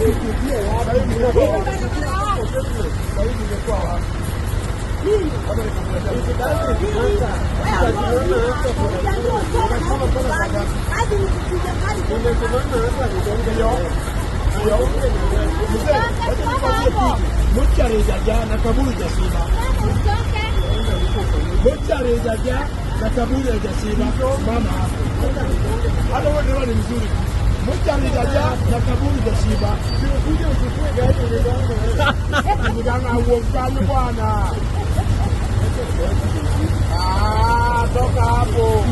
Sasa hivi ningekuwa wapi? Kama nikukuletea. Ndio. Ndio. Mzee, wacha nikwambie kitu. Mochari haijajaa na kaburi hajashiba. Mochari haijajaa na kaburi hajashiba. Mama hapo. Hata wewe dereva ni mzuri. Mochari haijajaa na kaburi hajashiba. Kuja uchukue gari unigonge. Niganga huo bwana. Ah, toka hapo.